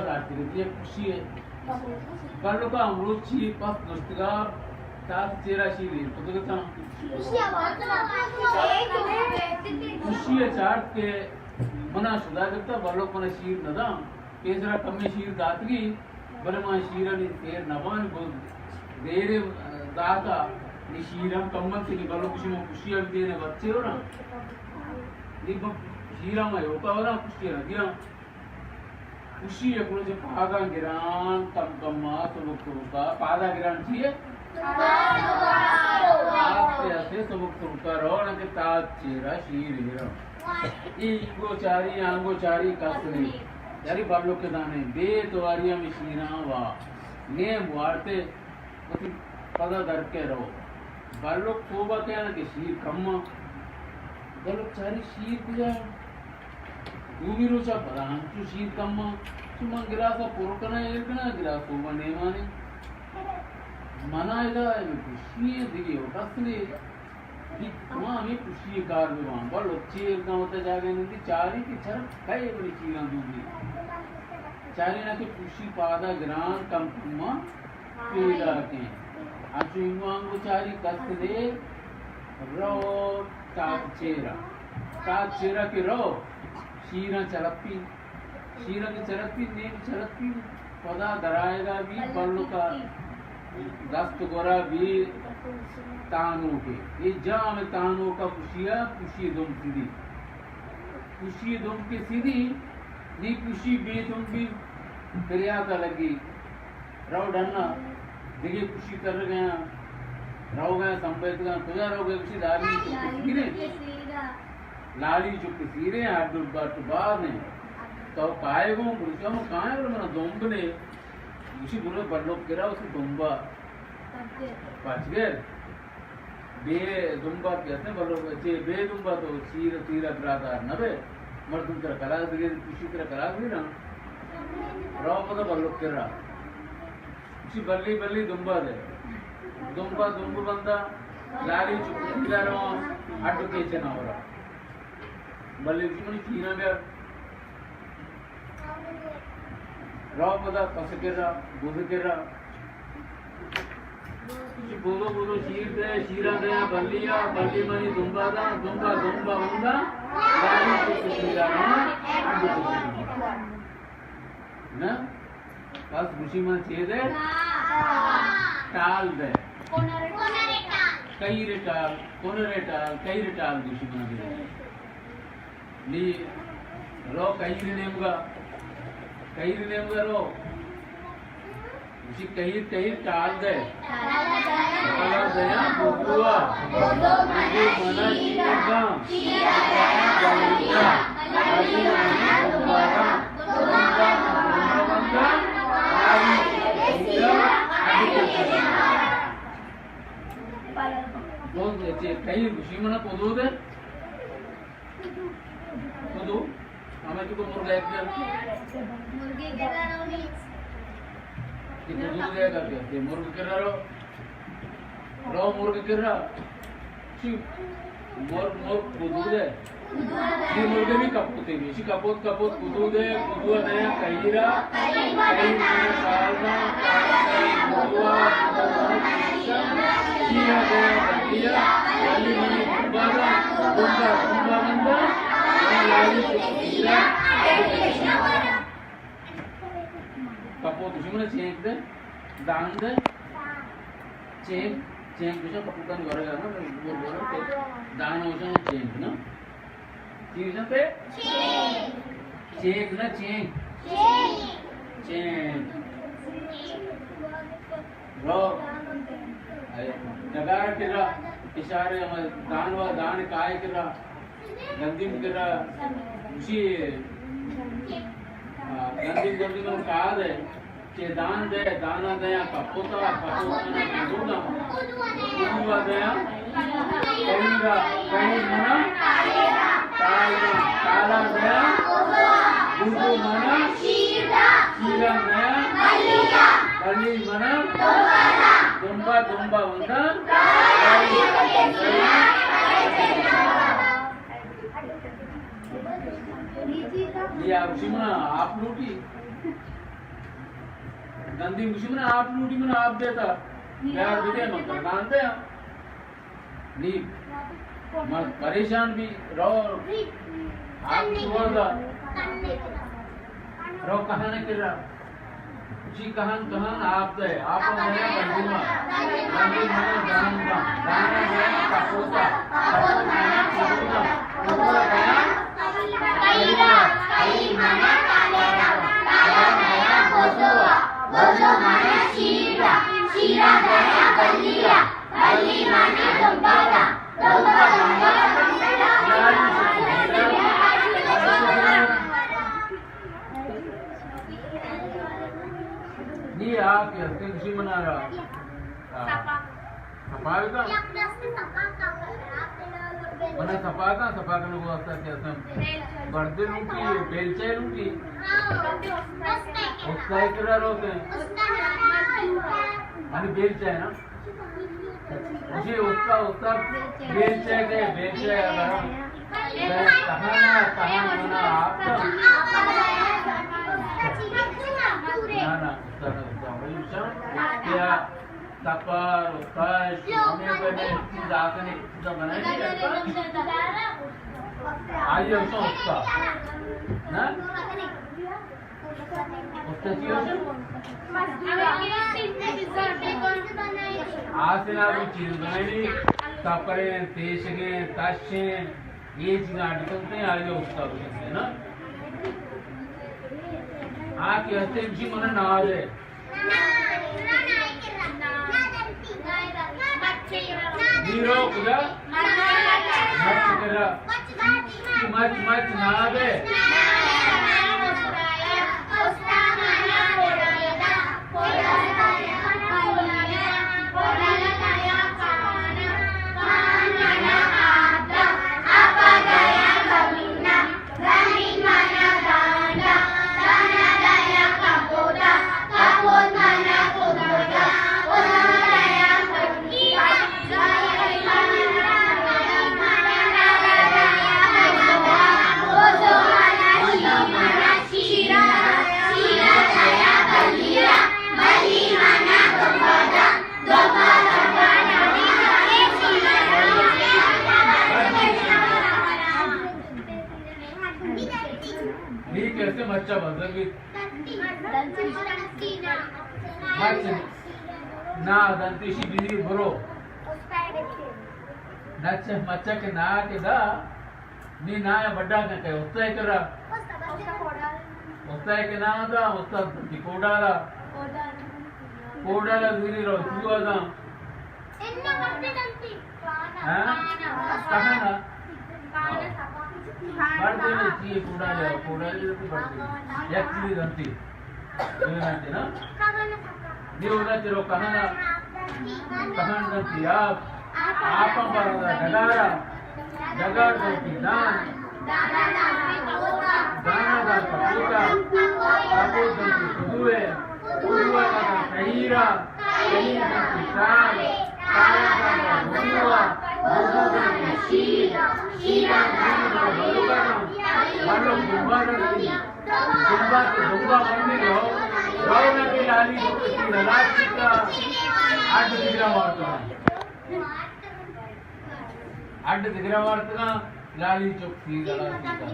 داتگ اَت، یک خوشی ءَ۔ بلوک ءَ امروچی پس نشتگ ءَ، تاک چیرا شیر ایر کتگ اتاں۔ خوشی ءَ چارت کہ منا شدا گپتا، بلوک منا شیر نہ داں۔ پیسرا کمیں شیر داتگی، بلے ما شیرانی سیر نہ باں، گوں دیرے داتا، نی شیراں کم انت، نی بلوک شما خوشی ءَ بدینے بچے وراں۔ نی شیراں ما یوکا وراں، خوشی ءَ نہ دیاں۔ خوشی ءَ کلوچ پادا گران، کم کم ءَ سبک سبک ءَ پادا گران چی ئے؟ آستے آستے سبک سبک ءَ رو، نہ کہ تاچ چیرا شیر ایراں۔ اے اینگو چاری، آنگو چاری، کس نے۔ یاری بلوک دانے، بے تواری ہمیں شیراں وا۔ نیم وارتے وتی پدا در کے رو۔ بلوک توبہ کہنا کہ شیر کم آں۔ بلوک چاری شیر کجا؟ دومی روچا پدا ہنچو شیر کم آں۔ چو من گلاسا پر کناں، ایر کناں، گلاس توبہ نیمانے۔ منا ادا ہمیں خوشی ایں، دگہ و کس نے۔ دی کما ہمیں خوشی کار بہ باں۔ بلوک چیر کن وتا جاگہ نندی، چاری کہ چر کئے بری چیراں دوبی۔ چاری نہ کہ خوشی پادا گران کم کم آں۔ پیداکیں۔ انچو اینگو آنگو چاری کس نے رو تاک چیرا۔ تاک چیرا کہ رو، شیراں چلپی۔ شیراں کہ چلپی، نیم چلپی، پدا درائگا بی، بلوکا دست گورا بی تانوکے۔ اے جام تانوکا خوشیا، خوشی دم سیدی۔ خوشی دم کے سیدی، نی خوشی بے دم بی، پریاتا لگی۔ رو ڈنا، دگہ خوشی ترگیاں، روگیاں سمبیتگاں، کجا روگے؟ گوشی لالی چک سیریں۔ لالی چک سیریں، ہڈ بٹ باز ایں۔ تو کائے گوں؟ گوشی ہم کائیں، بلے منا دمب نے۔ گوشی برو بلوک کرا، اسی دمبا پچ گر۔ بے دمبا کہ ہستیں، بلوک چے بے دمبا تو سیر، سیرا برادار نہ بے۔ مردم ترا کلاس دگے، خوشی ترا کلاس دے نا۔ رو پدا بلوک کرا۔ اسی بلی بلی دمبا دے۔ دمبا دمب بندا، لالی چک سیرا رو، ہڈ کیچے نہ ہو رہا۔ بلے اسی منی چیرا بیا۔ رو پدا پس کرا، بز کرا۔ بولو بولو شیر دے، شیرا دے، بلیا، بلی منی دمبا دا، دمبا دمبا ہوندا، لالی چک سیرا ہوندا۔ نہ؟ پس گوشی من چے دے؟ ٹال دے۔ کئیر ٹال، کنر ٹال، کئیر ٹال گوشی من دے۔ نی رو کئیر نیمگا، کئیر نیمگا رو۔ گوشی کئیر، کئیر ٹال دے۔ ٹال دیاں بگوا۔ بگو منا شیرگاں۔ کئیر گوشی منا کدو دے۔ کدو؟ ہمے تو مرغ ایک دے۔ مرغی کرا رو۔ یہ کدو دے گا کیا؟ یہ مرغ کرا رو۔ رو مرغ کرا۔ چی؟ مرغ، مرغ کدو دے۔ یہ مرغ بھی کپوتے بھی۔ چی کپوت، کپوت کدو دے، کدو دے، کئیرا۔ کئیر منا ٹال دا، ٹال دا، کدو آ، کدو آ، شیرا دے، بلیا، بلی منی دمبا دا، دمبا، دمبا بندا، لالی چک سیرا۔ کپوت گوشی منا چینک دے، دان دے۔ چینک، چینک گوشاں کپوتانی ورگا نا، گور گور تے دان گوشاں چینک نا۔ چی گوشاں تے؟ چینک۔ چینک نا چینک۔ چینک۔ چینک۔ رو۔ اے، ڈگار کرا، اشارے ہم دان و دان کائے کرا۔ گندیم کرا گوشی، آ، گندیم، گندیم من کار دے، چے دان دے، دانا دیا کپوتا، کپوتا نا کدو دا، کدو دیا کئیرا، کئیر منا ٹالا، ٹالا دیا بگو منا شیرا دیا بلی منا دمبا، دمبا وندا۔ یہ آپ سمنا آپ لوٹی۔ گندی گوشی، من آپ لوٹی، من آپ دیتا، یار بدے، من قربان دے۔ نی من پریشان بی، رو، آپ شوہر دا، رو کہاں نہ کرا۔ جی کہاں، کہاں آپ دے، آپ دے بندی ما، بندی ما دان دا، دان دے کپوتا، کپوتا دے کپوتا، کپوتا دے کئی را، کئی مانا کالے را، کالے را بوزوا، بوزو مانا شیر را، شیر را دے بلی را۔ بلی مانا دمبا دا، دمبا، دمبا۔ نی آپ یا تنشی منا را۔ سپا۔ سپا کا؟ منا سپا کا، سپا کا نو واسطہ کیا سم؟ بردے لوٹی، بیلچے لوٹی۔ استائے کرا روتے۔ ہنی بیلچے نا؟ جی، استاد، استاد، بیلچے کے، بیلچے اگر ہم، تہانا، تہانا منا آپ کا۔ نا، نا، استاد، استاد، وہی شان، کیا تپار، استاد، ہمیں پہ میں چیز آسنے، چیز بنائے نہیں کرتا۔ آئیے، استاد، استاد۔ نا؟ آسنا بھی چیز بنائنی، تپریں، تیشگیں، تشیں، یہ چیزاں اڈ کرتے ہیں، آئیے استاد کرتے ہیں نا۔ آ کہ ہستے کسی من نہ آ جائے۔ نیرو کجا؟ مچ کرا۔ مچ، مچ، نادے۔ ٹھیک ہے، اس سے مچا بندر بھی۔ مچ، نا، دنتیشی بلی برو۔ نچ، مچک نا کے دا، نی نا یا بڈا کا کہ استاد کرا۔ استاد کے نا دا، استاد کی کوڈا دا۔ کوڈا لا زیری رو، چوا دا۔ ہاں؟ کہاں نا؟ بڑھ دے میں چیئے کوڑا لے، کوڑا لے تو بڑھ دے۔ یک چیز رہتی۔ دو رہتے نا؟ دیو نہ چلو کہاں نا؟ کہاں رہتی آپ؟ آپ پر ڈگارا۔ ڈگار رہتی دان۔ دانا دان کا پوتا۔ کپوت رہتی کدوے۔ کدوا کا کہیرا۔ کہیرا کا شال۔ کالا کا بندوا۔ بندوا کا شیر۔ شیرا کا بلوکا۔ بلوک دمبا رکھتی۔ دمبا تو دمبا بندی رہو۔ رو نہ کہ لالی چوک سی للاٹ چکا۔ اڈ دگرا وارتگا۔ اڈ دگرا وارتگا۔ لالی چوک سی للاٹ چکا۔